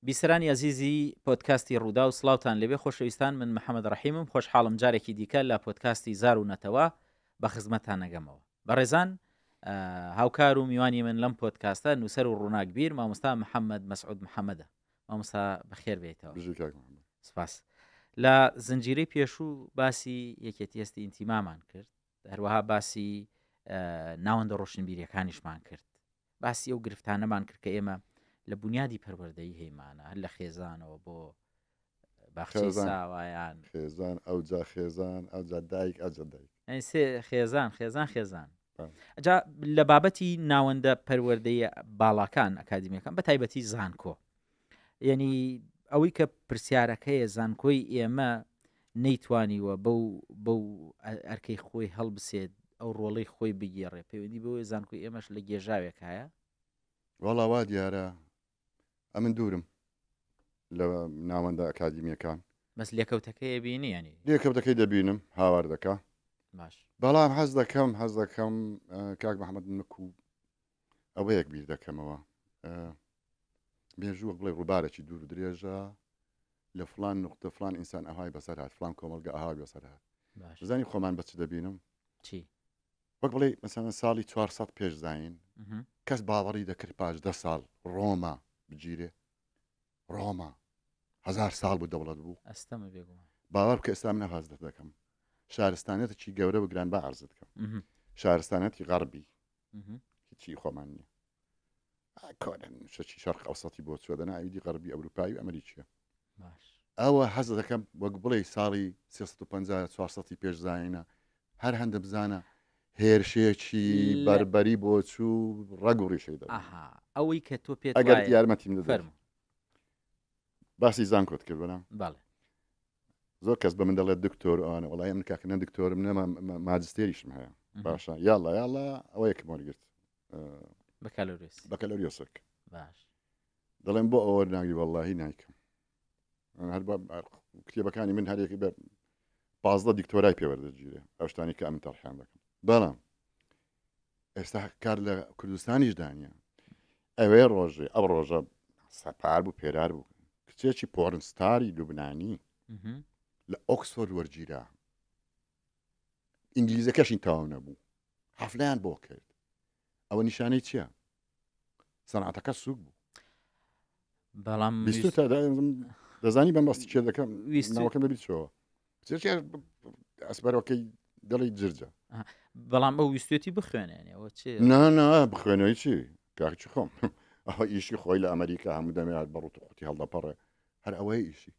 بیسەرانی ئەزیزی پۆدکاستی ڕووداو سڵاوتان لێبێ خۆشەویستان من محەمەد ڕەحیمم خۆشحاڵم جارێکی دیکە لە پۆدکاستی زار و نەتەوە بە خزمەتتان ئەگەمەوە بەڕێزان هاوکار و میوانی من لەم پۆدکاستە نووسەر و ڕووناکبیر مامۆستا محەممەد مەسعود محەممەدە مامۆستا بەخێر بێیتەوە بژی کاک محەممەد. سپاس لە زنجیرەی پێشوو باسی یەکێتی هەستی ئینتیمامان کرد هەروەها باسی ناوەندە ڕۆشنبیریەکانیشمان کرد باسی ئەو گرفتانەمان کرد کە ئێمە لە بنیادی پەروەردەیی هەیمانە هەر لە خێزانەوە بۆ باخچەی ساوایان خێزان ئەوجا خێزان ئەوجا دایک ئەوجا دایک سێ خێزان خێزان خێزان جا لە بابەتی ناوەندە پەروەردەیە باڵاکان ئەکادیمیەکان بە تایبەتی زانکۆ یعنی ئەوەی کە پرسیارەکەیە زانکۆی ئێمە نەیتوانیوە بەو بەو ئەرکەی خۆی هەڵبسێت ئەو ڕۆڵەی خۆی بگێڕێ پەیوەندی بەوەی زانکۆی ئێمەش لە گێژاوێک هەیە وەڵا وا دیارە ئەمن دوورم لە ناوەندە ئەکادیمیەکان بەس لێکەوتەکەی بینی ینی لێکەوتەکەی دەبینم هاوار دەکا باش بەڵام حەز دەکەم حەز دەکەم کاک محەممەد نکو ئەوەیەک بیر دەکەمەوە مێژوو وەک بڵێ ڕووبارێکی دوور و درێژە لە فلان نقطە فلان ئینسان ئەوهای بەسەر هات فلان کۆمەڵگە ئەوهای بەسەر هات بزانی خۆمان بە چ دەبینم چی وەک بڵێ مەسەلەن ساڵی 400 پێش زین کەس باوەڕی دەکرد پاش دە ساڵ ڕۆما بگیرێ ڕۆما هزار ساڵ بوو دەوڵەت بوو ئەستەمە بێگومان باوەڕ بکە ئێستا من ئەوازدە دەکەم شارستانێتێکی گەورە و گران بە عرضت بکەم شارستانەتی غەربی هیچی خۆمان نییە کۆنن شەکی شەرق ئەوسەتی بۆ چوە دەنا ئەویدی غەربی ئەوروپایی و ئەمریکیە ئەوە حەز دەکەم وەک بڵێ ساڵی 350 400 پێش زایینە هەر هەندە بزانە هێرشێکی بەربەری بۆ چوو ڕەگ و ڕیشەی دەبێت ئەوەی کە تۆ پێت ئەگەر یارمەتیم دەفەرم باسی زانکۆت کرد بەە بەڵێ زۆر کەس بە من دەڵێت دکتۆر ئەوانە وڵی من کاکە نە دکتۆرم نە ماجستێریشم هەیە باشە یاڵا یاڵا ئەوە یەکم وەرگرت بەکالۆریۆس بەکالۆریۆسێک باش دەڵێم بۆ ئەوە ناگری وەڵڵاهی نایکەم هەر کتێبەکانی من هەرێکی بە پازدە دکتۆرای پێوەردەگیرێ ئەو شتانی کە ئەمن تەرحیان دەکەم بەڵام ئێستا کار لە کوردستانیش دانیە ئەوێ ڕۆژێ ئەو ڕۆژە سەپار بوو پێرار بوو کچێکی پۆرنستاری لوبنانی لە ئۆکسفۆرد وەرگیرا ئینگلیزەکەشی تەواو نەبوو حەفلەیان بۆ کرد ئەوە نیشانەی چییە؟ سەنعەتەکە سوک بوو بەڵام دەزانی بەم بەستی چێ دەکەم ویستەکەم دەبیت چۆوە ئەسبەرەکەی دڵی جرجە بەڵام ئەو ویستێتی بخوێنێنەوە چ نا بخوێنەوەی چی کاچی خۆم ئەوە ئیشی خۆی لە ئەمریکا هەموو دەمێت بەڕوت و قوتی هەڵدەپەڕێ هەر ئەوەی ئیشی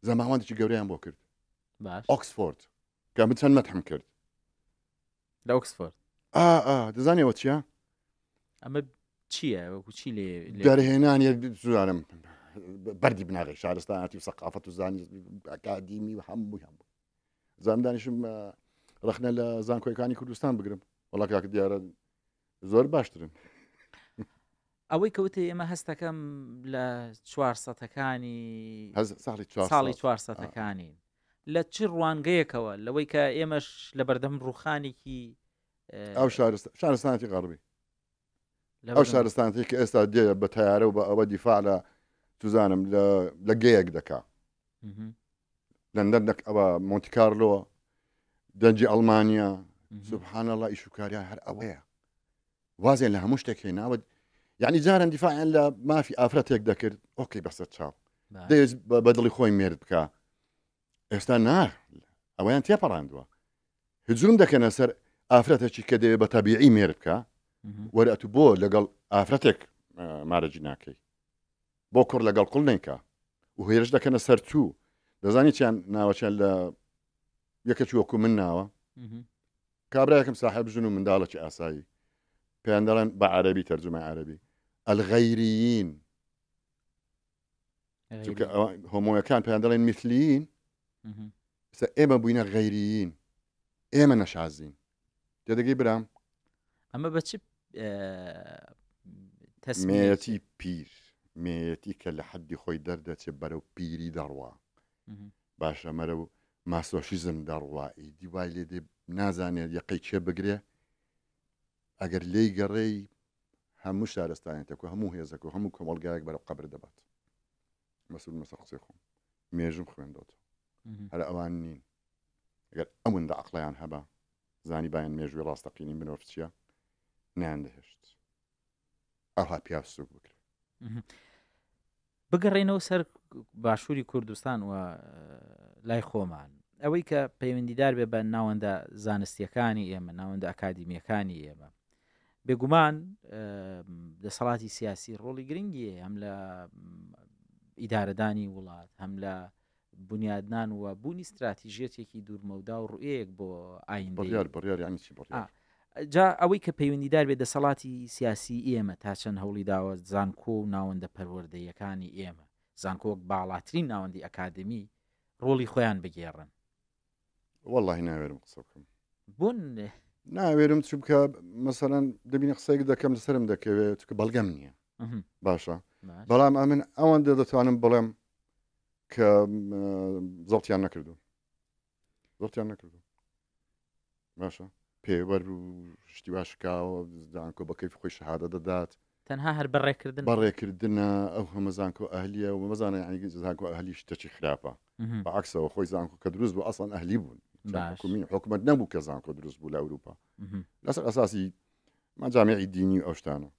زەماوەندێکی گەورەیان بۆ کرد ئۆکسفۆرد کە من چەند مەتحم کرد لە ئۆکسفۆرد دەزانی ئەوە چییە؟ ئەمە چییە وەکو چی لێ دەرهێنانی زانم بەردی بناغی شارستاناتی و سەقافەت و زانی ئەکادیمی و هەمووی هەموو زانم دانیشم ڕەخنە لە زانکۆیەکانی کوردستان بگرم وەڵا کاک دیارە زۆر باشترن ئەوەی کەوتە ئێمە هەستەکەم لە چوار سەتەکانی ساڵی چوار سەتەکانی لە چ ڕوانگەیەکەوە؟ لەوەی کە ئێمەش لە بەردەم ڕووخانێکی ئەو شارستانەتی غەڕبی ئەو شارستانەتی کە ئێستا دێ بە تیارە و بە ئەوە دیفاع لە توزانم لە گەیەک دەکا لەندەن دەک ئەوە مۆنتیکارلۆ دەنجی ئەڵمانیا سبحان الله ئیش و کاریان هەر ئەوەیە وازیان لە هەموو شتێک هێناوە یعنی جاران دیفاعیان لە مافی ئافرەتێک دەکرد ئۆکەی بەسەر چاو دەیەوێت بە دڵی خۆی مێرد بکە ئێستا نا ئەوەیان تێپەڕاندووە هجوم دەکەنە سەر ئافرەتێکی کە دەوێت بە تەبیعی مێرد بکە وەرە ئەتو بۆ لەگەڵ ئافرەتێک مارەجی ناکەی بۆ کوڕ لەگەڵ کوڵ نیکە و هێرش دەکەنە سەر تو دەزانی چیان ناوەچیان لە یەکەکی وەکو من ناوە کابرایەکم ساحێب ژن و منداڵێکی ئاسایی پێیان دەڵێن بە عەرەبی تەرجومەی عەرەبی الغیریین چونکە هۆمۆیەکان پێیان دەڵێن مثلیین ئێستا ئێمە بووینە غەیریین ئێمە نەشازین تێدەگەی برام ئەمە بە چ تەسمیەتی پیر مێیەتی کە لە حەدی خۆی دەردەچێت بەرەو پیری دەڕوا باشە مەرە و ماسۆشیزم دەڕوا ئیدی وای لێ دێ نازانێت یەقەی کێ بگرێ ئەگەر لێی گەڕێی هەموو شارستانێتێک و هەموو هێزەک و هەموو کۆمەڵگایەک بەرەو قەبر دەبات. مەسول مەسەر قسەی خۆم مێژم خوێندۆتەوە هەر ئەوان نین ئەگەر ئەوەندە عقلیان هەبا زانی باین مێژووی ڕاستەقینی مرۆڤ چییە نیان دەهێشت ئەوها پیاو سوک بکرێت. بگەڕێنەوە سەر باشووری کوردستان و لای خۆمان ئەوەی کە پەیوەندیدار بێ بە ناوەندە زانستیەکانی ئێمە ناوەندە ئەکادیمیەکانی ئێمە بێگومان دەسەڵاتی سیاسی ڕۆڵی گرنگی هەم لە ئیدارەدانی وڵات هەم لە بونیادنان و بوونی ستراتیژیەتێکی دوورمەودا و ڕوئیەیەک بۆ ئایندەی بڕیار بڕیار یانی چی بڕیار؟ جا ئەوەی کە پەیوەندیدار بێت دەسەڵاتی سیاسی ئێمە تا چەند هەوڵی داوە زانکۆ و ناوەندە پەروەردەییەکانی ئێمە، زانکۆ وەک باڵاترین ناوەندی ئەکادمی ڕۆڵی خۆیان بگێڕن. وەڵاهی ناوێرم قسە بکەم. بۆ ناوێرم چونکە مەسەلەن دەبینی قسەیەک دەکەم لەسەرم دەکەوێت چونکە بەڵگەم نییە. باشە بەڵام ئەمن ئەوەندە دەتوانم بڵێم کە زەڵتیان نەکردو زەڵتیان نەکردو باشە پێوەر و شتی وا شکاوە زانکۆ بە کەیف خۆی شەهادە دەدات تەنها هەر بەڕێکردن بەڕێکردنە ئەو هەمە زانکۆ ئەهلیە و مەزانە یعنی زانکۆ ئەهلی شتەکی خراپە بەعکسەوە خۆی زانکۆ کە دروست بوو ئەسڵەن ئەهلی بوون حکومی حکومت نەبوو کە زانکۆ دروست بوو لە ئەوروپا لەسەر ئەساسی ما جامعی دینی و ئەو شتانە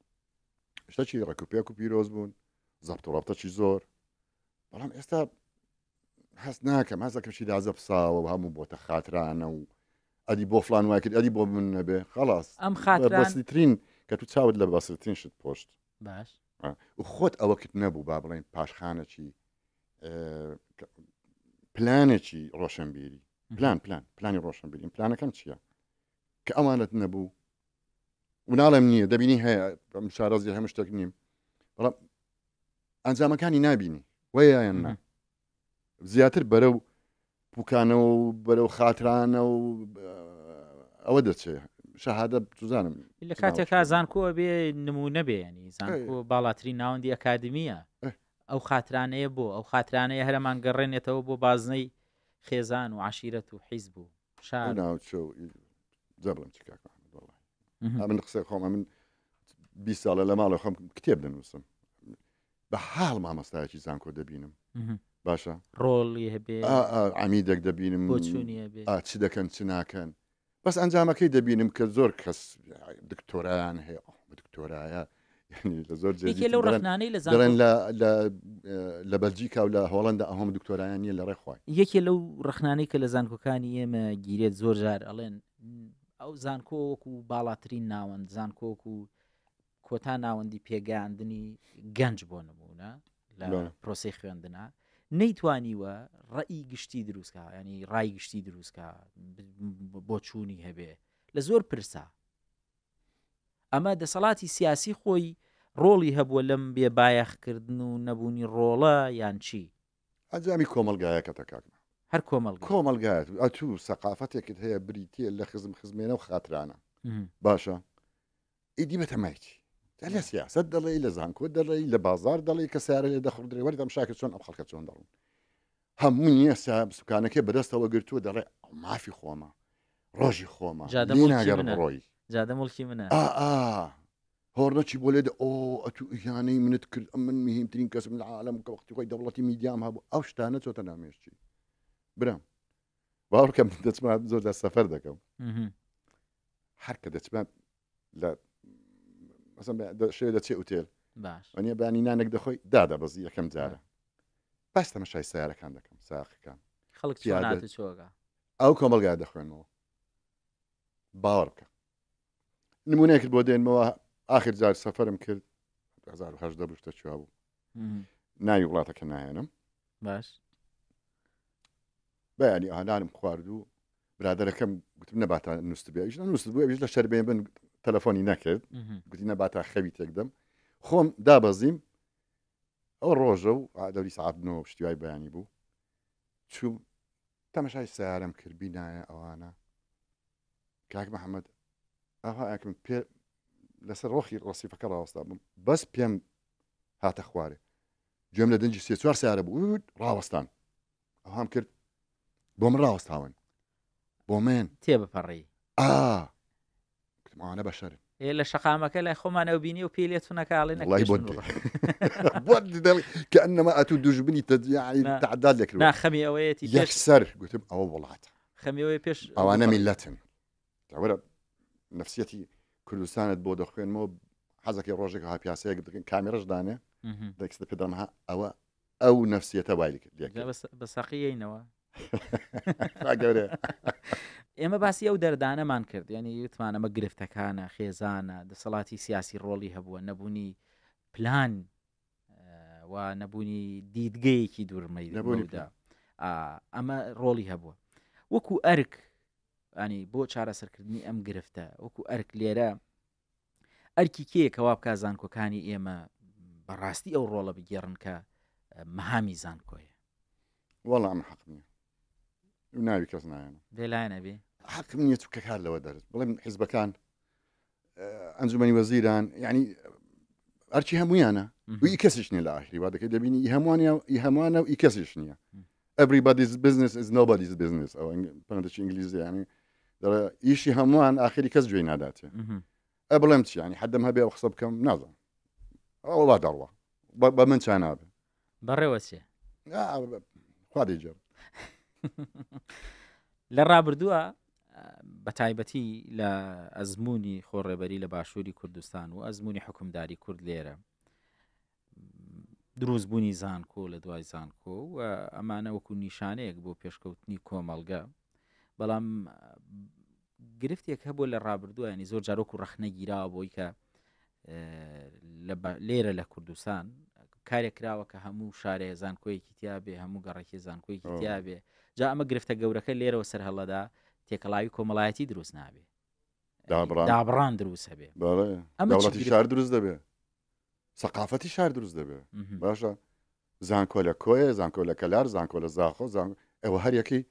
شتەکی ڕێک و پێک و پیرۆز بوون زەبت و ڕەبتەکی زۆر بەڵام ئێستا هەست ناکەم هەست دەکەم شیرازە پساوە و هەموو بۆتە خاترانە و ئەدی بۆ فلان وای کرد ئەدی بۆ من نەبێ خلاص ئەم خاتران بەسیترین کە تو چاوت لە بەسیترین شت پۆشت باش و خۆت ئەوە کرد نەبوو با بڵێن پاشخانەکی پلانێکی ڕۆشنبیری پلان پلان پلانی ڕۆشنبیری پلانەکەم چییە کە ئەوانت نەبوو و ناڵێم نییە دەبینی هەیە شارەزی هەموو شتێک نیم بەڵام ئەنجامەکانی نابینی وەیان نا زیاتر بەرەو پوکانەوە و بەرەو خاترانە و ئەوە دەچێ شەهادە سوزانم لە کاتێکا زانکۆ بێ نمونە بێ ینی زانکۆ باڵاترین ناوەندی ئەکادمیە ئەو خاترانەیە بۆ ئەو خاترانەیە هەرەمان گەڕێنێتەوە بۆ بازنەی خێزان و عشیرەت و حیزب و شار ناوچە و جا بڵێم چی کاک محمد وەڵڵاهی ئەمن قسەی خۆم ئەمن 20 ساڵە لە ماڵە خۆم کتێب دەنووسم بە حاڵ مامۆستایەکی زانکۆ دەبینم باشە ڕۆڵی هەبێ عمیدێک دەبینم بۆچوونی هەبێ چ دەکەن چ ناکەن بەس ئەنجامەکەی دەبینم کە زۆر کەس دکتۆرایان هەیە دکتۆرایە لە زۆر جێ لەو ڕەخنانەی لە دەڵێن لە بەلجیکا و لە هۆڵندا ئەوم دکتۆرایان نییە لە ڕێخوای یەکێ لەو ڕەخنانەی کە لە زانکۆکانی ئێمە گیرێت زۆر جار ئەڵێن ئەو زانکۆ وەکو باڵاترین ناوەند زانکۆکو کۆتا ناوەندی پێگەیاندنی گەنج بۆ نمونە لە پرۆسی خوێندنا نەیتوانیوە ڕئی گشتی دروستکە ینی ڕای گشتی دروستکە بۆچوونی هەبێ لە زۆر پرسا ئەمە دەسەڵاتی سیاسی خۆی ڕۆڵی هەبووە لەم بێ بایەخکردن و نەبوونی ڕۆڵە یان چی؟ ئەنجامی کۆمەڵگایەکەتە کاک محمد. هەر کۆمەڵگەیەک. کۆمەڵگایەت ئەتوو سەقافەتێکت هەیە بریتیە لە خزم خزمێنە و خاترانە باشە ئیدی بەتەمای چی؟ لە سیاسەت دەڵێی لە زانکۆ دەڵێی لە بازار دەڵێی کە سیارە لێ دەخوڕدرێ وەری تەمشاکە چۆن ئەم خەڵکە چۆن دەڕۆن هەموو نییە سوکانەکەی بەدەستەوە گرتووە دەڵێ ئەو مافی خۆمە ڕۆژی خۆمە جادە لێ مڵکی ناگەڕم منە ڕۆی جادە مڵکی منە ئا ئا هۆڕنەچی بۆ لێدە ئۆ ئەتو ئیهانەی منت کرد ئەم من مهمترین کەسم لە عالەم کە وەختی خۆی دەوڵەتی میدیام هەبوو ئەو شتانە چۆتە نامێشکی برام باوەڕکە من دەچمە زۆر جار سەفەر دەکەم هەر کە دەچمە لە مەسەن شێ دەچێ ئوتێل باش وەنیە بانی نانێک دەخۆی دادەبەزی یەکەم جارە باس تەمەشای سیارەکان دەکەم ساقەکان خەڵک پیادە. چۆناتە چۆگە ئەو کۆمەڵگا دەخوێنمەوە باوەڕ بکە نمونەیەکت بۆ دێنمەوە ئاخر جار سەفەرم کرد 2018 بوو شتە چوا بوو ناوی وڵاتەکە ناهێنم باش بەیانی ئاهنانم خوارد و برادەرەکەم گوتم نەباتا نووست بێ ئەویش نووست بوو ئەویش لە شەربێ بن تەلەفۆنی نەکرد گوتی نەباتا خەوی تێکدەم خۆم دابەزیم ئەو ڕۆژە و دەوری سەعات نۆ شتیوای بەیانی بوو چوو تەمەشای سیارەم کرد بینایە ئەوانە کاک محەممەد ئاها ئەکم پێ لەسەر ڕۆخی ڕسیفەکە ڕاوەستا بووم بەس پێم هاتە خوارێ گوێم لە دەنگی سێ چوار سیارە بوو ڕاوەستان ئەوهام کرد بۆ من ڕاوەستاون بۆ من تێ بپەڕی ئا گوتم ئەوانە بەشەرن. لە شەقامەکە لای خۆمان ئەو بینی و پێی لێ تونەکە ئاڵێ وڵی بۆ بۆ کە ئەنەما ئەتو دوژمنی تعداد لێکرد نا خەمی ئەوەیەتی یەکسەر گوتم ئەوە وڵاتە خەمی ئەوەی پێش ئەوانە میلەتن وەرە نفسیەتی کوردستانت بۆ دەخوێنمەوە حەزەکەی ڕۆژێک ها پیاسەیەک بکەن کامێرەش دانێ دەکسە پێدەم ها ئەوە ئەو نفسیەتە وای کرد بە ساقیینەوە گەورەیە ئێمە باسی ئەو دەردانەمان کرد ینی وتمان ئەمە گرفتەکانە خێزانە دەسەڵاتی سیاسی ڕۆڵی هەبووە نەبوونی پلان و نەبوونی دیدگەیەکی دوورمەدا ئەمە ڕۆڵی هەبووە وەکو ئەرک ینی بۆ چارەسەرکردنی ئەم گرفتە وەکو ئەرک لێرە ئەرکی کێیە کە وا بکا زانکۆکانی ئێمە بەڕاستی ئەو ڕۆڵە بگێڕن کە مەهامی زانکۆیە؟ وەڵا ئەمن حەقم نییە ناوی کەس نایەنم. بێلایەن ئەبی؟ حەقم نییە چونکە کار لەوە دەرس بڵێم حیزبەکان ئەنجومەنی وەزیران یعنی ئەرچی هەمویانە و ئی کەسیش نیە لە ئاخری وا دەکەی دەبینی ئی هەمووانە ئی هەمووانە و ئی کەسیش نییە everybody's business is nobody's business ئەوە پەندێکی ئینگلیزی یعنی دەڵێ ئیشی هەمووان ئاخری کەس گوێی ناداتێ ئە بڵێم چی ینی حەدەم هەبێ ئەو قسە بکەم نازانم ئەوە وا دەڕوا بە من چا نابێ بەڕێوە چێ خوا دەیگێڕ لە ڕابردووە بە تایبەتی لە ئەزمموی خۆڕێبەری لە باشووری کوردستان و ئەزمموی حکومداری کورد لێرە دروست بوونی زانکۆ لە دوای زانکۆ و ئەمانە وەکو نیشانەیەک بۆ پێشکەوتنی کۆمەڵگە بەڵام گرفتێک هەبوو لە ڕابردووە ینی زۆر جارۆک و ڕەخنە گیراوە بۆی کە لێرە لە کوردستان کارێک کراوە کە هەموو شارێ زانکۆیەکی تیا بێ هەموو گەڕێکی زانکۆیەکی تیا بێ جا ئەمە گرفتە گەورەکە لێرەوە سەر هەڵەدا تێکەڵاوی کۆمەڵایەتی دروست نابێ دابڕان دروست هەبێ ئەمە شار دروست دەبێ سەقافەتی شار دروست دەبێ باشە زانکۆ لە کۆیە زانکۆ لە کەلار زانکۆ لە زاخۆ زان ئەوە هەریەکەی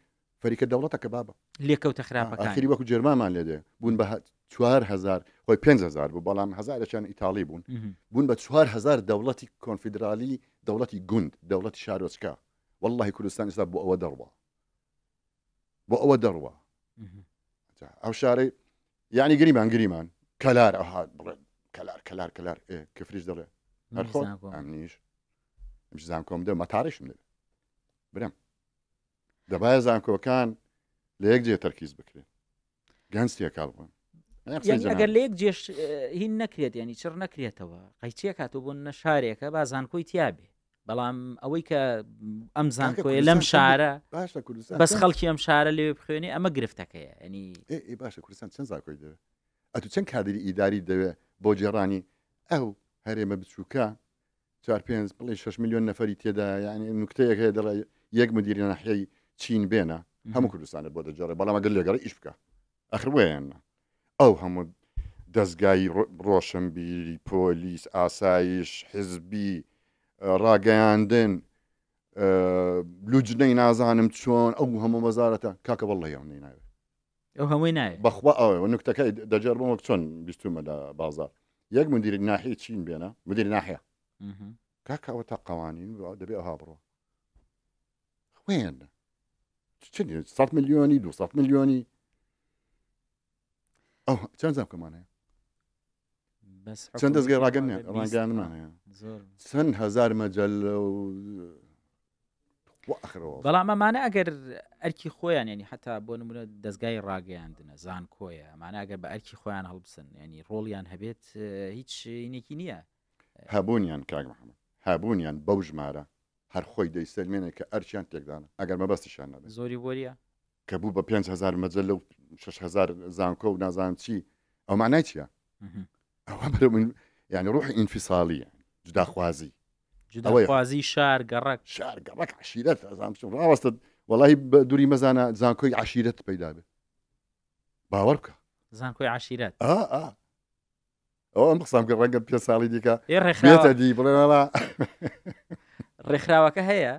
فەریکە دەوڵەتە کە بابە لێکەوتە خراپەکانی ئاخری وەکو جێرمامان لێ دێ بوون بە 4000 خۆی 5000 بوو بەڵام هەزارێکیان ئیتاڵی بوون بوون بە 4000 دەوڵەتی کۆنفیدرالی دەوڵەتی گوند دەوڵەتی شارۆچکە واللهی کوردستان ئێستا بۆ ئەوە دەڕوا بۆ ئەوە دەڕوا ئەو شارەی یعنی گریمان گریمان کەلار ئەها بڵێ کەلار کەلار کەلار کفریش دەڵێ هەرخۆ ئەمنیش زانکۆم دە مەتارشم دەبێت برم دەبایە زانکۆکان لە یەک جێ تەرکیز بکرێن گەنج تێکاڵ بوون ئەگەر لە یەک جێش هین نەکرێت ینی چڕ نەکرێتەوە قەیچێکاتەوە بۆ نە شارێکە با زانکۆی تیاابێ بەڵام ئەوەی کە ئەم زانکۆیە لەم شارە باشە کوردستان بەس خەڵکی ئەم شارە لەوێ بخوێنێ ئەمە گرفتەکەیە ینی باشە کوردستان چەند زانکۆی دەوێت ئەتو چەند کادری ئیداری دەوێت بۆ جێڕانی ئەو هەرێمە بچووکە چوار پێنج بڵێ 6 میلیۆن نەفەری تێدا یعنی نکتەیەک هەیە دەڵێ یەک مدیری ناحیەی چین بێنە هەموو کوردستانت بۆ دەجێڕێ بەڵام ئەگەر لێگەڕی ئیش بکە ئەخر ویان ئەو هەموو دەستگای ڕۆشنبیری پۆلیس ئاسایش حزبی ڕاگەیاندن لوجنەی نازانم چۆن ئەو هەموو وەزارەتە کاکە وەڵی ئەو ناوێت ئەو هەمووی ناوێت بەخوا ئەوە نکتەکەی دەجێڕمەوە وەک چۆن بیستومە لە بازار یەک مدیری ناحیە چین بێنە مدیری ناحیە کاکە ئەوە تا قوانین دەبێ ئەوها بڕۆ خوێن چ 100 میلیۆنی 200 میلیۆنی ئەو چەند زانکۆمان هەیە چەند دەستگای ڕاگەیاندمان هەیە چەند هزار مەجەلە و بەڵام ئەمانە ئەگەر ئەرکی خۆیان ینی حتا بۆ نمونە دەستگای ڕاگەیاندنە زانکۆیە ئەمانە ئەگەر بە ئەرکی خۆیان هەڵبسن ینی ڕۆڵیان هەبێت هیچ اینێکی نییە هەبوونیان کاک محەممەد هەبوونیان بەو ژمارە هەر خۆی دەیسەلمێنێ کە ئەرکیان تێکدانە ئەگەر مەبەستیشیان نەبێ. زۆری بۆریە؟ کە بوو بە 5000 مەجەلە و 6000 زانکۆ و نازانم چی ئەو معنای چییە؟ ئەوە بەرەو من یعنی ڕوحی ئینفیساڵیە جوداخوازی جوداخوازی شار گەڕەک شار گەڕەک عشیرەت ئەزانم چۆن ڕاوەستە وەڵی بە دووری مەزانە زانکۆی عشیرەت پەیدا بێ باوەڕ بکە زانکۆی عشیرەت ئا ئا ئەو ئەم قسام کرد ڕەنگە پێ ساڵی دیکە ئێ ڕێکخراوە بێتە دی بڵێ وەڵا ڕێکخراوەکە هەیە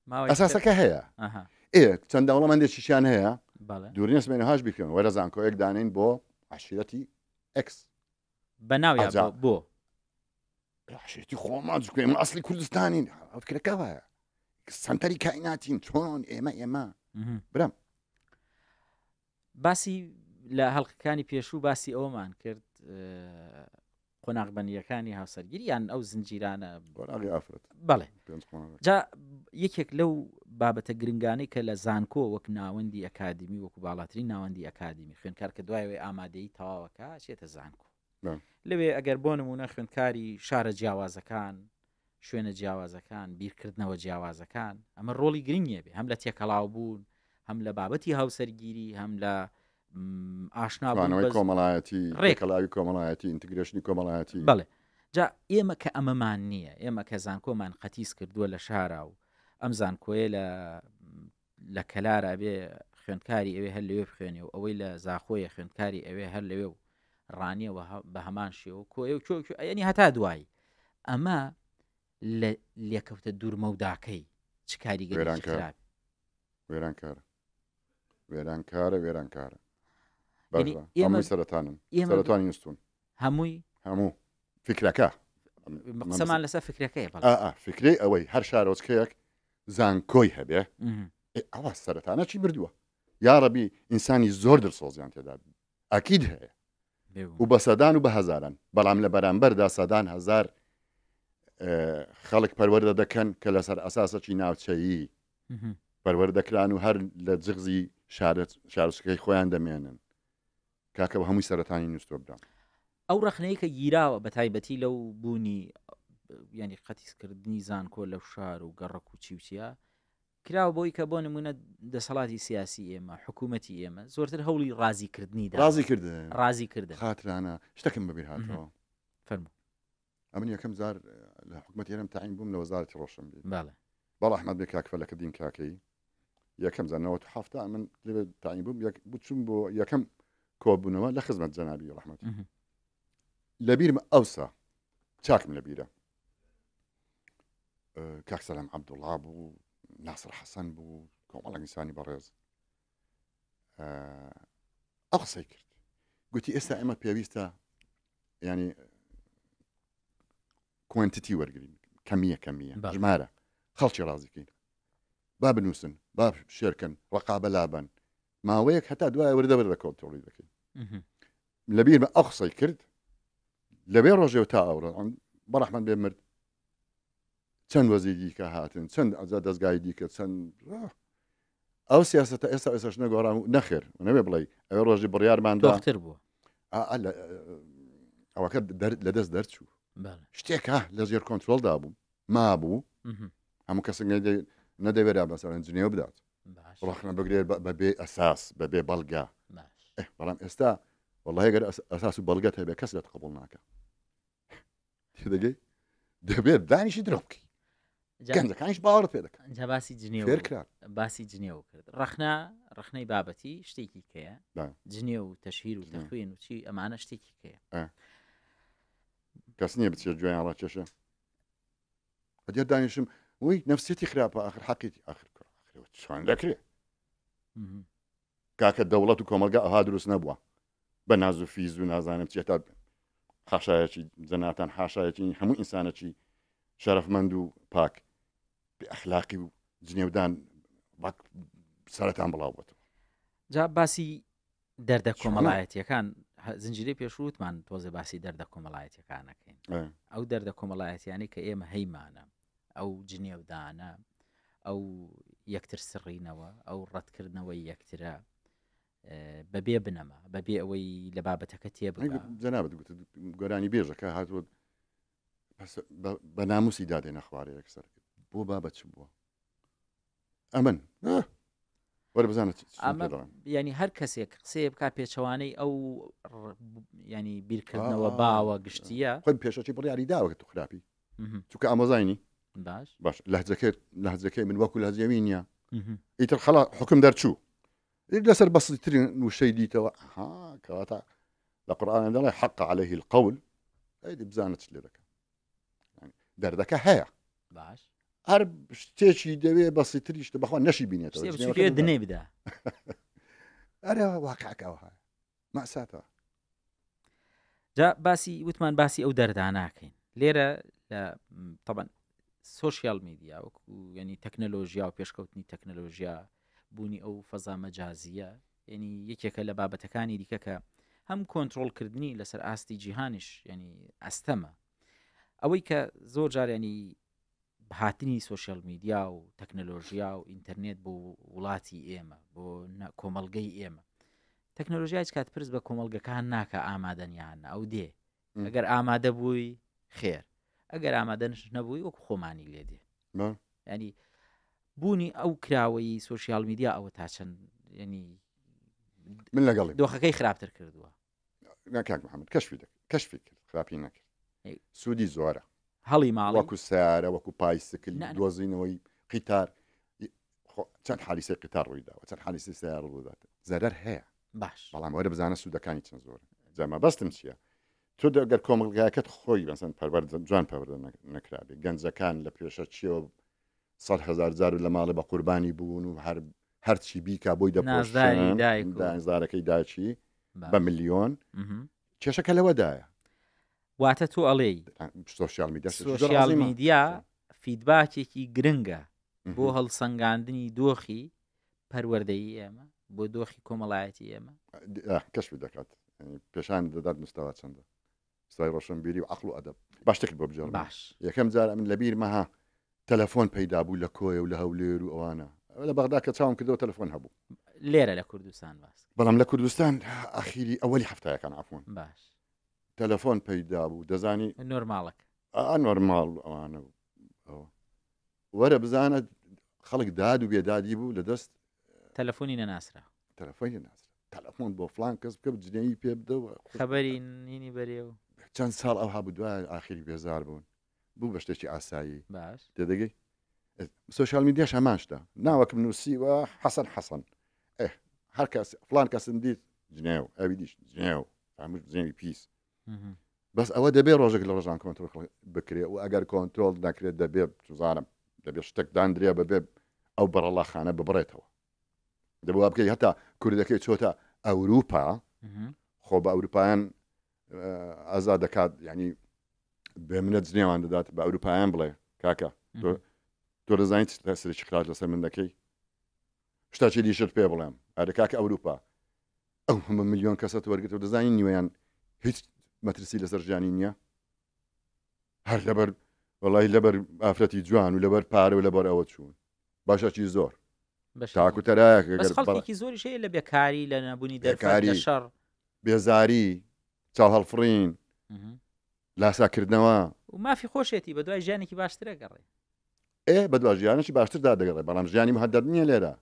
ماوەی ئەساسەکە هەیە ئەها ئێ چەند دەوڵەمەندێکیشیان هەیە بەڵێ دوورنیە سمێنە هاش بیکەن وەرە زانکۆیەک دانین بۆ عشیرەتی ئەکس بە ناو یا ئەجا. بۆ بۆ عشیرەتی خۆمان چونکە ئێمە ئەسلی کوردستانین ئەو فکرەکە وایە سەنتەری کائیناتین چۆن ئێمە ئێمە مهم. برام باسی لە هەڵقەکانی پێشوو باسی ئەوەمان کرد. قۆناغبەندییەکانی هاوسەرگیری یان ئەو زنجیرانە قۆناغی ئافرەت بەڵێ پێنج قۆناغ جا یەکێک لەو بابەتە گرنگانەی کە لە زانکۆ وەک ناوەندی ئەکادیمی وەکو باڵاترین ناوەندی ئەکادیمی خوێندکار کە دوایەوەی ئامادەیی تەواوەکە چێتە زانکۆ لەوێ ئەگەر بۆ نمونە خوێندکاری شارە جیاوازەکان شوێنە جیاوازەکان بیرکردنەوە جیاوازەکان ئەمە ڕۆڵی گرنگیە بێ هەم لە تێکەڵاو بوون هەم لە بابەتی هاوسەرگیری هەم لە ئاشنا بوون کۆمەڵایەتی ڕێکەڵاوی کۆمەڵایەتی integration ی کۆمەڵایەتی بەڵێ جا ئێمە کە ئەمەمان نییە ئێمە کە زانکۆمان قەتیس کردووە لە شارا و ئەم زانکۆیە لە لە کەلار ئەبێ خوێندکاری ئەوێ هەر لەوێ بخوێنێ و ئەوەی لە زاخۆیە خوێندکاری ئەوێ هەر لەوێ و ڕانیەوە بە هەمان شێوە کۆیە و کۆ ئەنی هەتا دوایی ئەمە لە لێکەوتە دوورمەوداکەی چ کاریگەری خراپ وێرانکارە وێرانکارە وێرانکارە ئێمە سەرەتانن سەرەتانی نووسون هەمووی هەموو فکرەکە قسەمان لەسەر فکرەکەی فکرەی ئەوەی هەر شارۆچکەیەک زانکۆی هەبێ ئەوە سەرەتانە چی بردووە یاڕەبی ئینسانی زۆر دڵسۆزیان تێدا ئەکید هەیە و بە سەدان و بە هەزاران بەڵام لە بەرامبەردا سەدان هەزار خەڵک پەروەردە دەکەن کە لەسەر ئەساسەکی ناوچەیی پەروەردەکران و هەر لە جغزی شارچەکەی خۆیان دەمێنن کاکە بە هەمووی سەرەتانی نووسوە برام. ئەو ڕەخنەی کە گیراوە بە تایبەتی لەو بوونی ینی قەتیسکردنی زانکۆ لەو شار و گەڕەک و چی و چیە کراوە بۆی کە بۆ نمونە دەسەڵاتی سیاسی ئێمە حکوومەتی ئێمە زۆرتر هەوڵی ڕازیکردنی دا ڕازیکردن ڕازیکردن خاترانە شتەکەم بەبیر هاتەوە فەرموو ئەمن یەکەم جار لە حکومەتی هەرێم تەعین بووم لە وەزارەتی ڕۆشنبیری بەڵێ. بەڵێ ئەحمەد بێ کاک فەلەکەدین کاکەیی یەکەم جار 97 من لەوێ تەعین بووم یەک بچووم بۆ یەکەم کۆبوونەوە لە خزمەت جەنابی ڕەحمەتی لەبیرمە ئەوسا چاکم لەبیرە کاک سەلام عەبدوڵا بوو ناسر حەسەن بوو کۆمەڵە ئینسانی بەڕێز ئەو قسەی کرد گوتی ئێستا ئێمە پێویستە ینی quantity وەرگین کەمیە کەمیە ژمارە خەڵکی ڕازیکەین با بنووسن با شێرکەن ڕقابە لابن ماوەیەک هەتا دوای وردە وردە کۆنترۆڵی دەکەین لەبیرمە ئەو قسەی کرد لەوێ ڕۆژێ تا ئەوڕۆ بەڕەحمەت بێ مرد چەند وەزیر دیکە هاتن چەند ئەجا دەستگای دیکە چەند ئەو سیاستە ئێستا ئێسش نەگۆڕان و نەخێر نەوێ بڵێ ئەوێ ڕۆژی بڕیارماندا تر بووە ئەوەکە لە دەست دەرچوو شتێکە لە ژێر کۆنتترۆلدا بوو مابوو هەموو کەسێک نەدەوێرا بەسەرەن جنێو بدات ڕخنە بگرێت بەبێ ئەساس بەبێ بەڵگە بەڵام ئێستا وەڵی گەر ئەساس و بەڵگەت هەبێ کەس لەت قبول ناکە تێدەگەی دەبێت دانیشی درۆ بکەی گەنجەکانیش باوەڕ پێ دەکەن جا باسی جنێو فێرکران باسی جنێو کرد ڕەخنە ڕەخنەی بابەتی شتێکی کەیە جنێو و تەشهیر و تەخوین و چی ئەمانە شتێکی کەیە کەس نییە بچێت گوێیان ڕاکێشە ئەگەر دانیشم وی نفسیەتی خراپە ئاخر حەقیتی ئاخر چۆن دەکرێت کاکە دەوڵەت و کۆمەڵگا ئەوها دروست نەبووە بە ناز و فیز و نازانم چی هەتا حاشایەکی جەناتان حاشایەکی هەموو ئینسانەکی شەرەفمەند و پاک بێ ئەخلاقی و جنێودان وەک سەرەتان بڵاو بۆتەوە. جا باسی دەردە کۆمەڵایەتیەکان زنجیرەی پێشووتمان تۆزێ باسی دەردە کۆمەڵایەتیەکانەکەین ئەو دەردە کۆمەڵایەتیانی کە ئێمە هەیمانە ئەو جنێودانە ئەو یەکتر سڕینەوە ئەو ڕەتکردنەوەی یەکترە بەبێ بنەما بەبێ ئەوەی لە بابەتەکە تێ جەنابت گوتت گۆرانی بێژەکە هاتووە بە ناموسی دادێنە خوارێ یەکسەر بۆ بابە چ بووە ئەمن وەرە بزانە ینی هەر کەسێک قسەیە بک پێچەوانەی ئەو ینی بیرکردنەوە باوە گشتیە خۆی پێشەکی بڕیاری داوە تو خراپی چونکە ئامۆزاینی باش باش لەهجەکەی لەهجەکەی من وەکو لەهجەوی نییە ئیتر خەڵا حکم دەرچوو لەسەر بەسیترین وشەی دیتەوە ها کەواتە لە قورآن دەڵێ حق عليه القول ئەی بزانە چ لێ دەکەن دەردەکە هەیە باش هەر شتێکی دەوێ بەسیتریش بەخوا نەشی بینێتەوە دنێ بدا ئەرە واقعەکەەوە هەیە مەساتە جا باسی وتمان باسی ئەو دەرداناکەین لێرە لە تەبەن سوۆسیال میدیا وەکو ینی تەکنەلۆژیا و پێشکەوتنی تەکنەلۆژیا بوونی ئەو فەزا مەجازیە ینی یەکێکە لە بابەتەکانی دیکە کە هەم کۆنترۆڵکردنی لەسەر ئاستی جیهانیش ینی ئەستەمە. ئەوەی کە زۆر جار ینی هاتنی سۆشیال میدیا و تەکنەلۆژیا و ئینتەرنێت بۆ وڵاتی ئێمە بۆ کۆمەڵگەی ئێمە تەکنەلۆژیا هیچ کات پرس بە کۆمەڵگەکان ناکە ئامادەن یان ئەو دێ ئەگەر ئامادە بووی خێر ئەگەر ئامادەنش نەبووی وەکو خۆمانی لێ دێ ینی بوونی ئەو کراوەی سوسیال میدیا ئەوە تا چەند ینی من لەگەڵ دۆخەکەی خراپتر کردووە کاک محەممەد کەشفی دەکرد کەشفی کرد خراپی نەکرد سوودی زۆرە هەڵی ماڵ وەکو سیارە وەکو پایسکل دۆزینەوەی قیتار چەند حالیسەی قیتار ڕوویداوە چەند حالیسی سیارە ڕوودات زەرەر هەیە باش بەڵام وەرە بزانە سوودەکانی چەند زۆر جا مەبەستم چییە تۆ گەر کۆمەڵگاکەت خۆی بەسەن پەروەردە جوان پەروەردە نەکرابێ گەنجەکان لە پێشە چیەوە 100 هزار جار لە ماڵێ بە قوربانی بوون و هەر هەرچی بیکا بۆی دەپۆشن نازدارەکەی داچی بە ملیۆن کێشەکە لەوەدایە واتە تۆ ئەڵێی سۆشیال میدیا سۆشیال میدیا فیدباکێکی گرنگە بۆ هەڵسەنگاندنی دۆخی پەروەردەیی ئێمە بۆ دۆخی کۆمەڵایەتی ئێمە کەشفی دەکات پێشان دەدات مستەوا چەندە مستەوای ڕۆشنبیری و عەقڵ و ئەدەب باش شتێکت بۆ بگێڕمەوە باش یەکەم جار ئەمن لەبیرمە ها تەلەفۆن پەیدا بوو لە کۆیە و لە هەولێر و ئەوانە لە بەغدا کە چاوم کردەوە تەلەفۆن هەبوو لێرە لە کوردستان باس بەڵام لە کوردستان ئەخیری ئەوەلی هەفتایەکان عەفوەن باش تەلەفۆن پەیدا بوو دەزانی نۆرماڵەکە ئا نۆرماڵ ئەوانە ئەوە وەرە بزانە خەڵک داد و بێدادی بوو لە دەست تەلەفۆنی نەناسرا تەلەفۆنی نەناسرا تەلەفۆن بۆ فلان کەس بکە جنێوی پێ بدە و خەبەری نینی بەرێ و چەند ساڵ ئەوها بوو دوای ئاخری بێزار بوون بوو بە شتێکی ئاسایی باش تێدەگەی سۆشیال میدیاش هەمان شتە ناوەکم نووسیوە حەسەن حەسەن ئێ هەر کەس فلان کەسم دیت جنێو ئەوی دیش جنێو هەموو جنێوی پیس بەس ئەوە دەبێ ڕۆژێک لە ڕۆژان کۆنترۆڵ بکرێ و ئەگەر کۆنترۆڵ نەکرێت دەبێ چزانم دەبێ شتێک داندرێ بەبێ ئەو بەڕەڵاخانە ببڕێتەوە دەبوا بکەی هەتا کوردەکەی چۆتە ئەوروپا خۆ بە ئەوروپایان ئازاد دەکات ینی بێ منە جنێوان دەدات بە ئەوروپایان بڵێ کاکە تۆ دەزانیت تەسرێکی خراپ لەسەر من دەکەی شتاچی دیشت پێ بڵێم ئەرە کاکە ئەوروپا ئەو هەمە ملیۆن کەسەت وەرگرت و دەزانی نیوەیان هیچ مەترسی لەسەر ژیانی نییە هەر لەبەر وڵی لەبەر ئافرەتی جوان و لەبەر پارە و لەبەر ئەوە چوون باشەکی زۆر تاکو تەرایەک خەڵکێکی زۆریش هەیە لە بێکاری لە نەبوونی دەرکاری لە شەڕ بێزاری چاوهەڵفڕین لاساکردنەوە و مافی خۆشێتی بە دوای ژیانێکی باشترە گەڕێ ئێ بە دوای ژیانێکی باشتردا دەگەڕێ بەڵام ژیانی مهدد نییە لێرە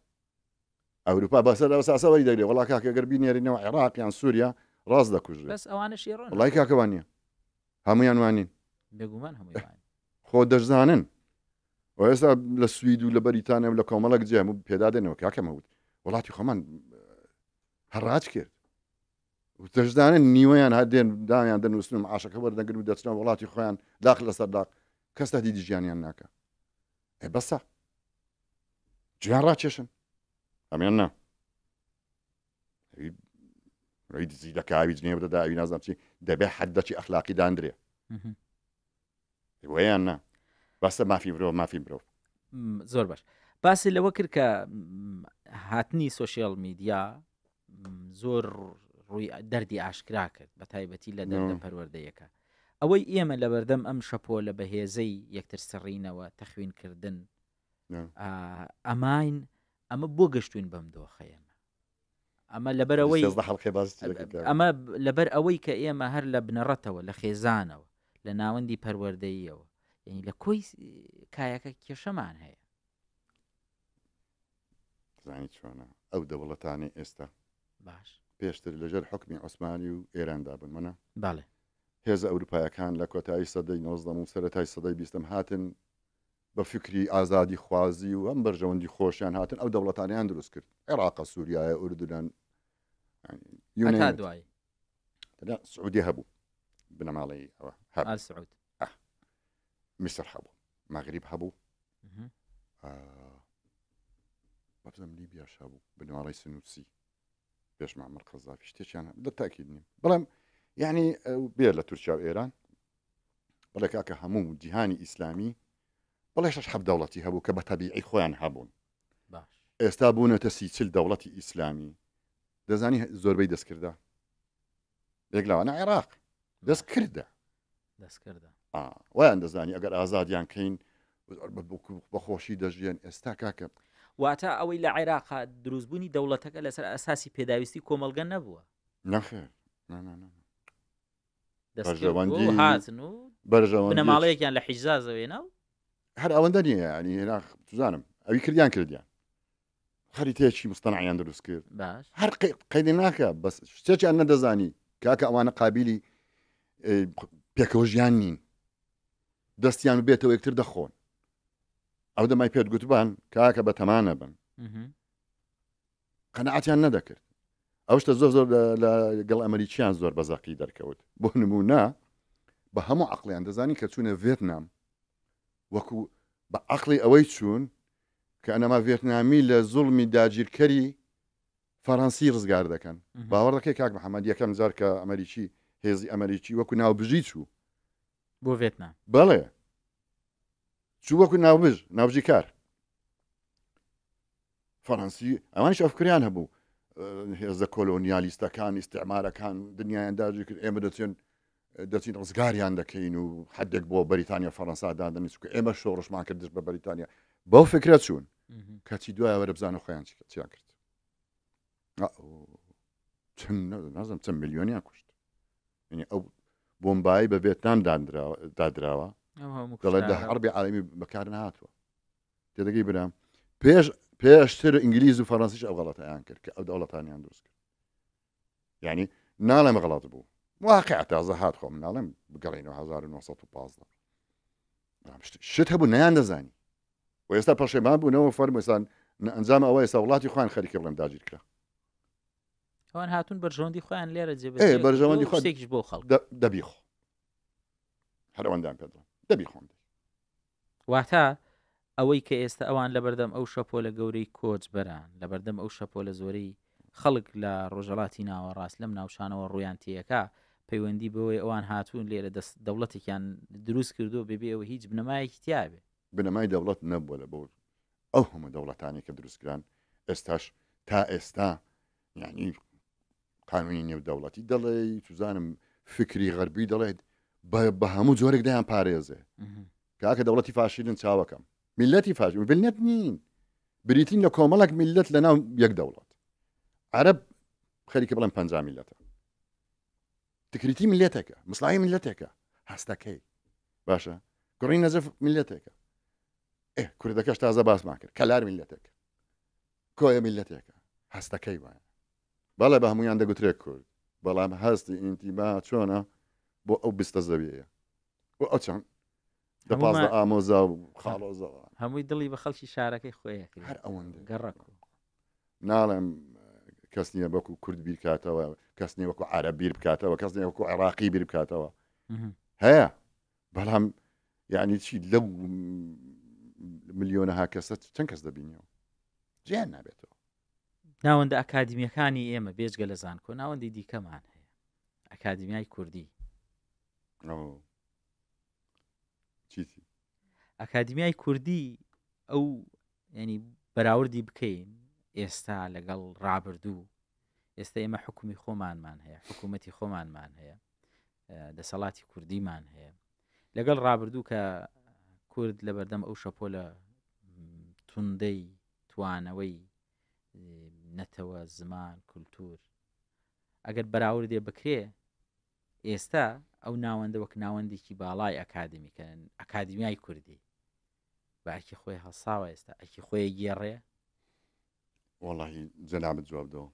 ئەوروپا بەسەر ئەو ساسە وەری دەگرێ وڵا کاکە گەر بینێرینەوە عێراق یان سووریا ڕاست دەکوژرێ بەس ئەوانەشی ڕۆن وڵای کاکە وان نییە هەمویان وانین بێگومان هەمووی وانین خۆ دەشزانن و ئێستا لە سوید و لە بەریتانیا و لە کۆمەڵک جێ هەموو پێدا دێنەوە کاکە مەوت وڵاتی خۆمان هەڕاج کرد دەشزانن نیوەیان هەر دێن داویان دەنووسن و معاشەکە وەردەگرن و دەچنەوە وڵاتی خۆیان داخ لەسەر داخ کەس تهدیدی ژیانیان ناکە ئێ بەسە جویان ڕاکێشن ئەمیان نا ئەوی دزی دەکا ئەوی جنێو دەدا ئەوی نازانم چی دەبێ حەدەکی ئەخلاقی داندرێ ویان نا باسە مافی مرۆڤ مافی مرۆڤ زۆر باش باسی لەوە کرد کە هاتنی سوسیال میدیا زۆر ڕووی دەردی ئاشکرا کرد بە تایبەتی لە دەردە پەروەردەیەکە ئەوەی ئێمە لەبەردەم ئەم شەپۆلە بەهێزەی یەکتر سڕینەوە تەخوینکردن ئەماین ئەمە بۆ گەشتوین بەم دۆخە ئێمە ئەمە لەبەرەوەی ئەمە لەبەر ئەوەی کە ئێمە هەر لە بنەڕەتەوە لە خێزانەوە لە ناوەندی پەروەردەییەوە یعنی لە کۆی کایەکە کێشەمان هەیە زانی چۆنە ئەو دەوڵەتانی ئێستا باش پێشتر لەژێر حکمی عوسمانی و ئێراندا بوون منە باڵێ هێزە ئەوروپایەکان لە کۆتایی سەدەی نۆزدەم و سەرەتای سەدەی بیستم هاتن بە فکری ئازادی خوازی و ئەم بەرژەوەندی خۆشیان هاتن ئەو دەوڵەتانیان دروست کرد عێراقە سووریایە ئوردنان یونان دوای سعودی هەبوو بنەماڵەی ئەوە هەبوو سعود میسر هەبوو مەغریب هەبوو بەزم لیبیاش هەبوو بنەماڵەی سنووسی پێش معمر قەزافی شتێکیان دە تاکید نیم بەڵام یعنی بێ لە تورکیا و ئێران بەڵێ کاکە هەموو جیهانی ئیسلامی بەڵێ شش حەف دەوڵەتی هەبوو کە بە تەبیعی خۆیان هەبوون ئێستا بوونەتە سی چل دەوڵەتی ئیسلامی دەزانی زۆربەی دەستکردە. یەک لەوانە عێراق دەست کردە دەستکردە وایان دەزانی ئەگەر ئازادیان کەین بەخۆشی دەژیێن ئێستا کاکە واتە ئەوەی لە عێراقا دروستبوونی دەوڵەتەکە لەسەر ئەساسی پێداویستی کۆمەڵگە نەبووە نەخێر بەرژەوەندی هاتن و بەرژەوەندی بنەماڵەیەکیان لە حیجازەوە هێنا و هەر ئەوەندە نییە ینی هێنا توزانم ئەوی کردیان کردیان خەریتەیەکی مستەنعیان دروست کرد باش هەر قەیدی ناکە بەس شتێکیان نەدەزانی کاکە ئەوانە قابلی پێکەوە ژیان نین دەستیان بێتەوە یەکتر دەخۆن ئەو دەمای پێت گوتبان کاکە بە تەمانە بن قەنەعاتیان نەدەکرد ئەو شتە زۆر زۆر لە گەڵ ئەمریکیان زۆر بەزەقی دەرکەوت بۆ نمونە بە هەموو عقلیان دەزانی کە چوونە ڤێتنام وەکو بە عقلی ئەوەی چوون کە ئەنەما ڤێتنامی لە زوڵمی داگیرکەری فەرەنسی ڕزگار دەکەن باوەڕ دەکەی کاک محەممەد یەکەم جار کە ئەمریکی هێزی ئەمریکی وەکو ناوبژی چوو بۆ ڤێتنام بەڵێ چوو وەکو ناوبژ ناوبژی کار فەڕەنسی ئەوانیش ئەفکریان هەبوو هێزە کۆلۆنیالیستەکان ئیسیعمارەکان دنیایان داگیر کرد ئێمە دەچێن دەچین ڕزگاریان دەکەین و حدێک بۆ بەریتانیا فەڕەنسا دادەنی چکە ئێمە شۆڕشمان کرد دژ بە بەریتانیا بەو فکرە چوون کەچی دوای وەرە بزانە خۆیان چیان کرد نازم چەند میلیۆنیان کوشت یعنی ئەو بۆمبایی بە ڤێتنام دادراوە دەڵێت لە حربی عالمی بەکار نهاتوە تێدەگەی برام پێش پێشتر ئینگلیز و فەڕەنسیش ئەو غەڵەتیان کرد کە ئەو دەوڵەتانیان دروست کرد یعنی ناڵێم غەڵەت بوو واقع تازە هات خۆم ناڵێم بگەڕێنەوە 1915 شت هەبوو نیان دەزانی و ئێستا پەشێمان بوونەوە فەرموسان ئەنجام ئەوە ئێستا وڵاتی خۆیان خەریکە بڵێم داگیر کرا ئەوان هاتون بەرژەوەندی خۆیان لێرە جێبەجێ بەرژەوەندی خۆ شتێکیش بۆ خەڵک دەبی خۆ هەر ئەوەندان پێ دەڵێم دەبی خۆم واتە ئەوەی کە ئێستا ئەوان لەبەردەم ئەو شەپۆلە گەورەی کۆچبەران، لەبەردەم ئەو شەپۆلە زۆرەی خەڵک لە ڕۆژهەڵاتی ناوەڕاست لەم ناوچانەوە ڕوویان تێیەکا، پەیوەندی بەوەی ئەوان هاتوون لێرە دەست دەوڵەتێکیان دروست کردووە بەبێ ئەوەی هیچ بنەمایەکی تیابێ. بنەمای دەوڵەت نەبووە لە بۆ ئەو هەموو دەوڵەتانەی کە دروست کران ئێستاش تا ئێستا یانی قانونی نێودەوڵەتی دەڵێ چزانم فکری غەربی دەڵێت بە هەموو جۆرێک دەیان پارێزێ کاکە دەوڵەتی فاشیلن چاوەکەم میلەتی فاش بنێت نین بریتین لە کۆمەڵک میلەت لە ناو یەک دەوڵەت عرب خەریکە بڵێن پ میلەتە تکریتی میلەتێکە مسلایی میلەتێکە هەستەکەی باشە گوڕی نەجەف میلەتێکە کوردەکەش تازە باسمان کرد کەلار میلەتێک کۆیە میلەتێکە هەستەکەی وایە بەڵێ بە هەموویان دەگوترێت کورد بەڵام هەستی ئینتیما چۆنە بۆ ئەو بستە زەویەیە بۆ ئەو چەند دە پازدە ئامۆزا و خاڵۆزەوە هەمووی دڵی بە خەڵکی شارەکەی خۆیە هەر ئەوەندە گەڕەک و ناڵێم کەس نییە وەکو کورد بیرکاتەوە کەس نییە وەکو عرب بیر بکاتەوە کەس نییە وەکو عێراقی بیر بکاتەوە هەیە بەڵام یعنی چی لەو ملیۆنەها کەسە چەند کەس دەبینیەوە جیان نابێتەوە ناوەندە ئەکادیمیەکانی ئێمە بێجگە لە زانکۆ ناوەندی دیکەمان هەیە ئەکادیمیای کوردی ئەکادیمیای کوردی ئەو ینی بەراوردی بکەین ئێستا لەگەڵ ڕابردوو ئێستا ئێمە حکومی خۆمانمان هەیە حکوومەتی خۆمانمان هەیە دەسەڵاتی کوردیمان هەیە لەگەڵ ڕابردوو کە کورد لە بەردەم ئەو شەپۆلە توندەی توانەوەی نەتەوە، زمان، کولتوور. ئەگەر بەراوردێ بکرێ ئێستا ئەو ناوەندە وەک ناوەندێکی باڵای ئەکادمی کە ئەکادمیای کوردی بە ئەرکی خۆی هەڵساوە ئێستا ئەرکی خۆی گێڕێ وەڵاهی جەنابت جواب دەوە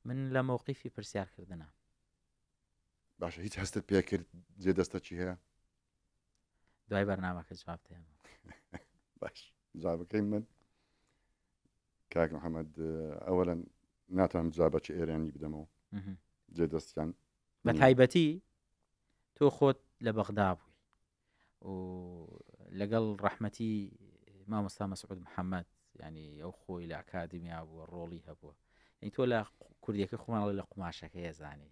من لە مەوقیفی پرسیارکردنە باشە هیچ هەستت پێکرد جێ دەستە چی هەیە دوای بەرنمەکە جواب دەیەمەوە باش جوابەکەی من کاک محەممەد ئەوەلەن ناتوانم جوابەکی ئێرانی بدەمەوە جێ دەستیان بە تایبەتی تۆ خۆت لە بەغدا بووی و لەگەڵ ڕەحمەتی مامۆستا مەسعود محەممەد ینی ئەو خۆی لە ئەکادیمیا بووە ڕۆڵی هەبووە ینی تۆ لە کوردیەکە خۆمانڵی لە قوماشەکەی زانی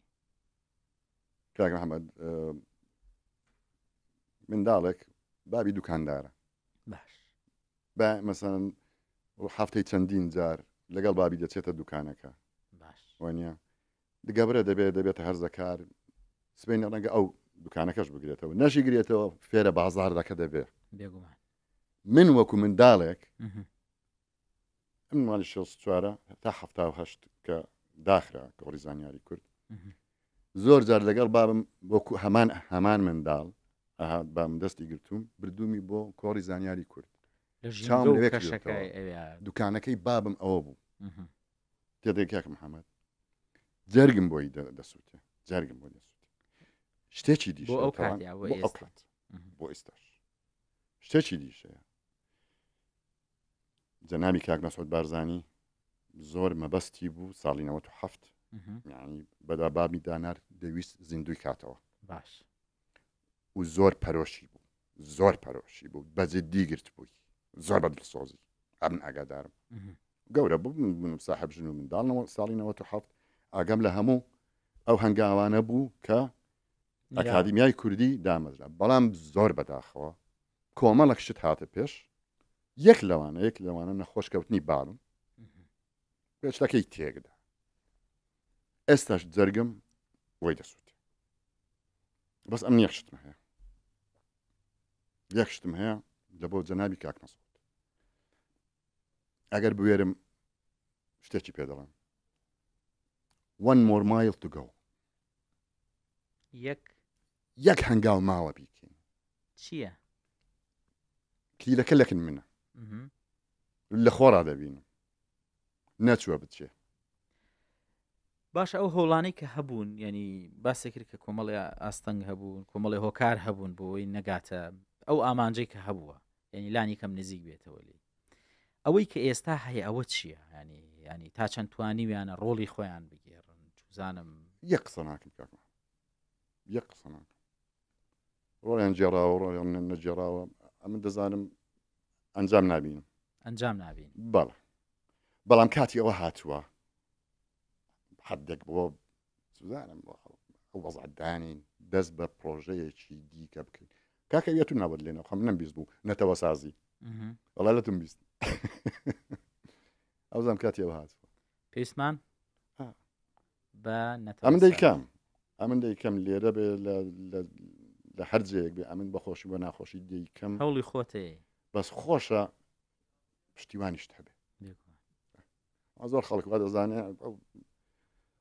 کاک محەممەد منداڵێک بابی دوکاندارە باش با مەسەن هەفتەی چەندین جار لەگەڵ بابی دەچێتە دوکانەکە باش وانە؟ گەورە دەبێت دەبێتە هەرزەکار سبەینێ ڕەنگە ئەو دوکانەکەش بگرێتەوە نەشی گرێتەوە فێرە بازاڕەکە دەبێ بێگومان من وەکو منداڵێک ئەم ماڵی شێست چوارە تا هەشت کە داخرا کۆڕی زانیاری کورد زۆر جار لەگەڵ بابم وەکو هەمان هەمان منداڵ ئەها بام دەستی گرتوم بردومی بۆ کۆڕی زانیاری کورد چاوم لەوێ دوکانەکەی بابم ئەوە بوو تێدەی کاک محەممەد جەرگم بۆی دەسووتێ جەرگم بۆ دەسووتێ شتێکی دیش بۆ ئەو کات بۆ ئەو کات بۆ ئێستاش شتێکی دیشەیە جەنابی کاک مەسعود بارزانی زۆر مەبەستی بوو ساڵی 97 یعنی بەدا بابی دانار دەویست زیندوی کاتەوە باش و زۆر پەرۆشی بوو زۆر پەرۆشی بوو بە جدی گرت بووی زۆر بە دڵسۆزی ئەمن ئاگادارم گەورە بوو ساحب ژن و منداڵ ساڵی 97 ئاگام لە هەموو ئەو هەنگاوانە بوو کە ئەکادیمیای کوردی دامەزرا بەڵام زۆر بەداخەوە کۆمەڵک شت هاتە پێش یەک لەوانە یەک لەوانە نەخۆش کەوتنی باڵم پێشتەکەی تێکدا ئێستاش جەرگم بۆی دەسووتێ بەس ئەم یەک شتم هەیە یەک شتم هەیە لە بۆ جەنابی کاک مەسعود ئەگەر بوێرم شتێکی پێ دەڵێم one more mile to go یەک یەک هەنگاو ماوە بیکەین چییە؟ کلیلەکە لەکن منە لە خۆڕا دەبینم نەچووە بچێ. باشە ئەو هەوڵانەی کە هەبوون ینی باسی کرد کە کۆمەڵی ئاستەنگ هەبوون کۆمەڵی هۆکار هەبوون بۆی نەگاتە ئەو ئامانجەی کە هەبووە ینی لانی کەم نزیک بێتەوە لی ئەوەی کە ئێستا هەیە ئەوە چییە ینی ینی تا چەند توانیویانە ڕۆڵی خۆیان بگێڕن چزانم یەک قسە ناکەم کاکە یەک قسە ناکەم ڕۆڵیان گێڕاوە ڕۆڵیان نەگێڕاوە ئەمن دەزانم ئەنجام نابینم ئەنجام نابین بەڵێ بەڵام کاتی ئەوە هاتووە حدێک بۆ سوزانم ئەو وەزعدانین دەست بە پرۆژەیەکی دیکە بکەین کاکە یەتو ناوەت لێنەوە خەم نەم بیست بوو نەتەوە سازی وەڵا لەتم 20 ئەوزام کاتی ئەوە هاتووە پێویستمان بە نەتەوە ئەمن دەیکەم ئەمن دەیکەم لێرە بێ لە هەر جێیەک بێ ئەمن بەخۆشی بە ناخۆشی دەیکەم هەوڵی خۆتێ بەس خۆشە پشتیوانیشت هەبێ زۆر خەڵک وا دەزانێ ئەو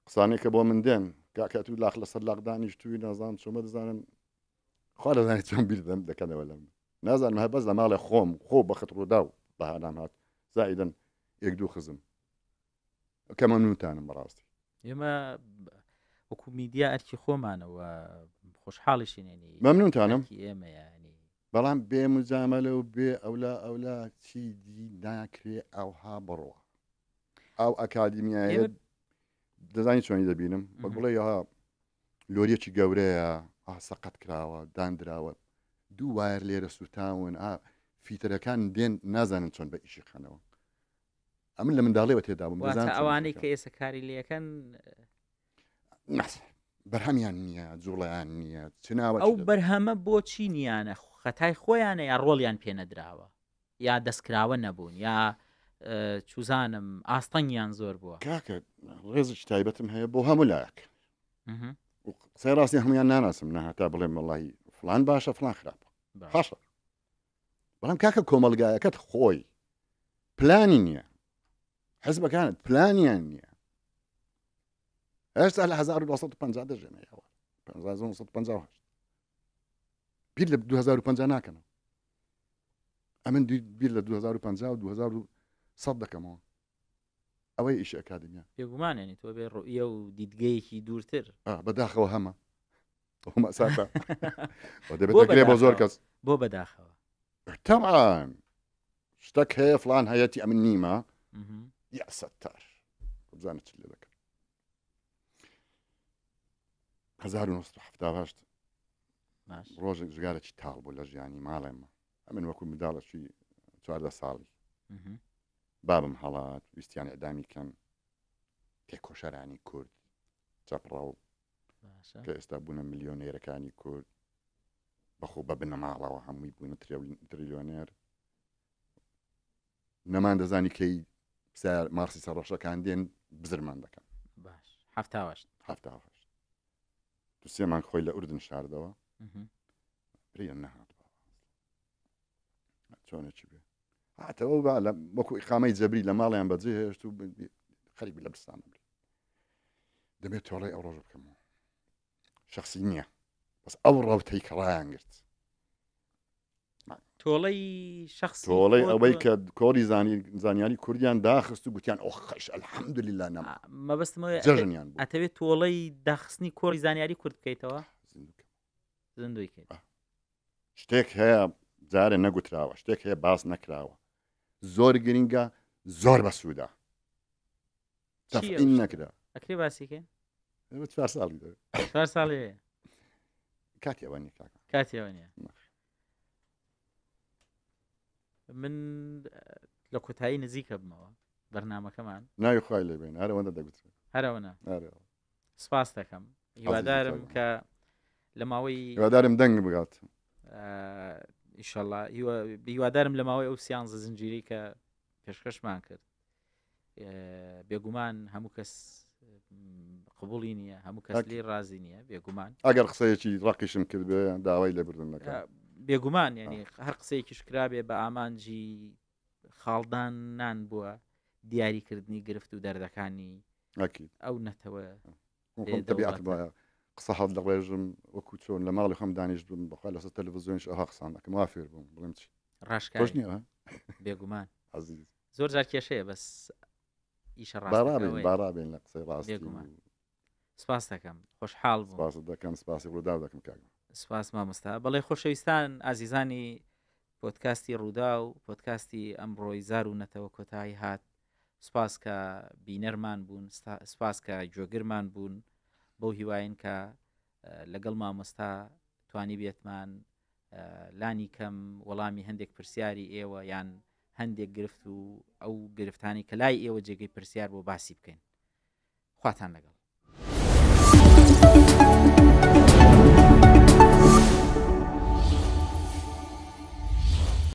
قسانەی کە بۆ من دێن کاکە تو لاق لەسەر لاق دانیشتووی نازانم چۆمە دەزانن خوا دەزانێت چۆن بیر دەم دەکەنەوە لەم نازانم هەر بەس لە ماڵێ خۆم خۆ بەخت ڕوودا و بەهانام هات زائیدن یەک دوو خزم کە مەمنونتانم بەڕاستی ئێمە وەکو میدیا ئەرکی خۆمانەوە خۆشحاڵیشینێنی مەمنونتانم ئێمە ینی بەڵام بێ مجامەلە و بێ ئەولا ئەولا چی دی ناکرێ ئەوها بڕوا ئەو ئەکادیمیایە دەزانی چۆنی دەبینم بە بڵێ یاها لۆریەکی گەورەیە ئاسەقەت کراوە دانراوە دوو وایر لێرە سووتاون ئا فیتەرەکان دێن نازانن چۆن بە ئیشی خەنەوە ئەمن لە منداڵیەوە تێدا بووم ئەوانەی کە ئێستا کاری لەکەن بەرهەمیان نییە جوڵیان نییە چناوە ئەو بەرهەمە بۆچی نییانە خەتای خۆیانە یا ڕۆڵیان پێنەدراوە یا دەستکراوە نەبوون یا چوزانم ئاستەنگیان زۆر بووە کاکە ڕێزێکی تایبەتم هەیە بۆ هەموو لایەک قسەی ڕاستی هەمویان ناناسم نە هەتا بڵێم وڵی فلان باشە فلان خراپ باشە بەڵام کاکە کۆمەلگایەکەت خۆی پلانی نییە حزبەکانت پلانیان نییە هێشتا لە 1950 دەژێنەوە 1950 بیر لە 2050 ناکەنەوە ئەمن بیر لە 2050 و 2100 دەکەمەوە ئەوەی ئیش ئەکادمیا بێگومان ینی تۆ بێ ڕوئیە و دیدگەیەکی دوورتر بەداخەوە هەمە مەسافە دەبێت بۆ زۆر کەس بۆ بەداخەوە تەعاان شتەک هەیە فلان هەیەتی ئەمن نیمە یاسەتار بزانە چ لێ دەکەن 1970 ڕۆژێک ژگارێکی تاڵ بوو لە ژیانی ماڵێمە ئەمن وەکو منداڵێکی چواردە ساڵی بابم هەڵات ویستیان ئەدامی کەن تێکۆشەرانی کورد چەپڕەو کە ئێستا بوونە ملیۆنێرەکانی کورد بەخۆ بە بنەماڵەوە هەمووی بوونە تریلیۆنێر نەمان دەزانی کەی مارسی سەرڕەشەکان دێن بزرمان دەکەن باش. هەفتاوەشت هەفتاوەشت تو سێ مانگ خۆی لە ئوردن شاردەوە پێیان نەهات چۆنێکی بێ هاتەوە با لە وەکو ئیقامەی جەبری لە ماڵیان بەجێ هێشت و خەریک لە برسان بری دەبێت تۆڵەی ئەو ڕۆژە بکەمەوە شخصی نییە بەس ئەو ڕەوتەی کە ڕایان گرت تۆڵەی شخص تۆڵەی ئەوەی کە کۆری زانیاری کوردیان داخست و گوتیان ئەو خەش الحەمدللە نەما مەبەستمەوە جەژنیان بوو ئەتەوێت تۆڵەی داخستنی کۆری زانیاری کورد بکەیتەوە زیندووی کەیت شتێک هەیە جارێ نەگوتراوە شتێک هەیە باس نەکراوە زۆر گرنگە زۆر بەسوودە تەفعیل نەکرا ئەکرێ باسی کەین چوار ساڵی دەوێت چوار ساڵی هەیە کاتی ئەوە نییە کاکە کاتی ئەوە نییە من لە کۆتایی نزیکە بمەوە بەرنمەکەمان ناوی خوای لێ بێن هەرەوەندە دەگوترێت هەرەوەە سپاس دەکەم هیوادارم کە لە ماوەی هیوادارم دەنگ بگات ئیشەڵا هیوادارم لە ماوەی ئەو سیانزە زنجیری کە پێشکەشمان کرد بێگومان هەموو کەس قبولی نییە هەموو کەس لێ ڕازی نییە بێگومان ئەگەر قسەیەکی ڕقیشم کرد بێ داوای لێبوردن دەکەم بێگومان ینی هەر قسەیەکیش کرابێ بە ئامانجی خاڵدان نان بووە دیاریکردنی گرفت و دەردەکانی ئەو نەتەوە قسە هەڵ دەڕێژم وەکو چۆن لە ماڵی خۆم دانیشت بم بەخوا لەسەر تەلەڤزیۆنیش ئەوها قسان دەکەم وا فێر بووم بڵێم چی ڕاشکاوی نییە بێگومان عەزیز زۆر جار کێشەیە بەس ئیشە ڕاستەکە باڕابین لە قسەی ڕاستی بێگومان سپاس دەکەم خۆشحاڵ بووم سپاست دەکەم سپاسی ڕووداو دەکەم کاک سپاس مامۆستا بەڵێ خۆشەویستان ئازیزانی پۆدکاستی ڕووداو پۆدکاستی ئەمڕۆی زار و نەتەوە کۆتایی هات سپاس کە بینەرمان بوون سپاس کە گوێگرمان بوون بەو هیواین کە لەگەڵ مامۆستا توانی بێتمان لانی کەم وەڵامی هەندێک پرسیاری ئێوە یان هەندێک گرفت و ئەو گرفتانی کە لای ئێوە جێگەی پرسیار بۆ باسی بکەین خواتان لەگەڵ.